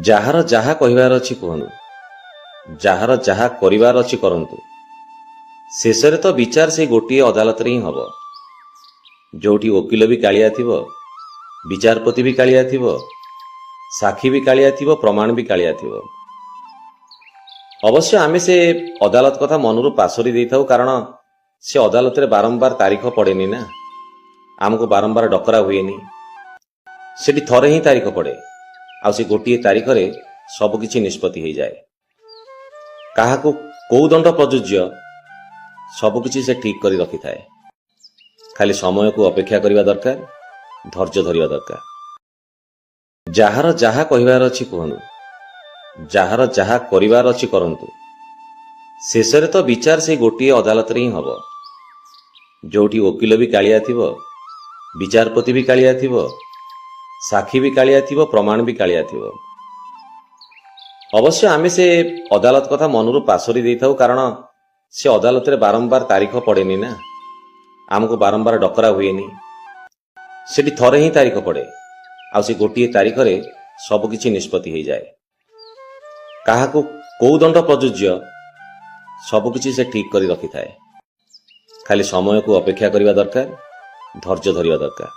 ଯାହାର ଯାହା କହିବାର ଅଛି କୁହନ୍ତୁ, ଯାହାର ଯାହା କରିବାର ଅଛି କରନ୍ତୁ। ଶେଷରେ ତ ବିଚାର ସେଇ ଗୋଟିଏ ଅଦାଲତରେ ହିଁ ହବ, ଯୋଉଠି ଓକିଲ ବି କାଳିଆ ଥିବ, ବିଚାରପତି ବି କାଳିଆ ଥିବ, ସାକ୍ଷୀ ବି କାଳିଆ ଥିବ, ପ୍ରମାଣ ବି କାଳିଆ ଥିବ। ଅବଶ୍ୟ ଆମେ ସେ ଅଦାଲତ କଥା ମନରୁ ପାସୋରି ଦେଇଥାଉ, କାରଣ ସେ ଅଦାଲତରେ ବାରମ୍ବାର ତାରିଖ ପଡ଼େନି ନା, ଆମକୁ ବାରମ୍ବାର ଡକରା ହୁଏନି। ସେଠି ଥରେ ହିଁ ତାରିଖ ପଡ଼େ, ଆଉ ସେ ଗୋଟିଏ ତାରିଖରେ ସବୁକିଛି ନିଷ୍ପତ୍ତି ହେଇଯାଏ। କାହାକୁ କୋଉ ଦଣ୍ଡ ପ୍ରଯୁଜ୍ୟ, ସବୁକିଛି ସେ ଠିକ୍ କରି ରଖିଥାଏ। ଖାଲି ସମୟକୁ ଅପେକ୍ଷା କରିବା ଦରକାର, ଧୈର୍ଯ୍ୟ ଧରିବା ଦରକାର। ଯାହାର ଯାହା କହିବାର ଅଛି କୁହନ୍ତୁ, ଯାହାର ଯାହା କରିବାର ଅଛି କରନ୍ତୁ। ଶେଷରେ ତ ବିଚାର ସେଇ ଗୋଟିଏ ଅଦାଲତରେ ହିଁ ହବ, ଯୋଉଠି ଓକିଲ ବି କାଳିଆ ଥିବ, ବିଚାରପତି ବି କାଳିଆ ଥିବ, ସାକ୍ଷୀ ବି କାଳିଆ ଥିବ, ପ୍ରମାଣ ବି କାଳିଆ ଥିବ। ଅବଶ୍ୟ ଆମେ ସେ ଅଦାଲତ କଥା ମନରୁ ପାସୋରି ଦେଇଥାଉ, କାରଣ ସେ ଅଦାଲତରେ ବାରମ୍ବାର ତାରିଖ ପଡ଼େନି ନା, ଆମକୁ ବାରମ୍ବାର ଡକରା ହୁଏନି। ସେଠି ଥରେ ହିଁ ତାରିଖ ପଡ଼େ, ଆଉ ସେ ଗୋଟିଏ ତାରିଖରେ ସବୁକିଛି ନିଷ୍ପତ୍ତି ହେଇଯାଏ। କାହାକୁ କୋଉ ଦଣ୍ଡ ପ୍ରଯୁଜ୍ୟ, ସବୁକିଛି ସେ ଠିକ୍ କରି ରଖିଥାଏ। ଖାଲି ସମୟକୁ ଅପେକ୍ଷା କରିବା ଦରକାର, ଧୈର୍ଯ୍ୟ ଧରିବା ଦରକାର।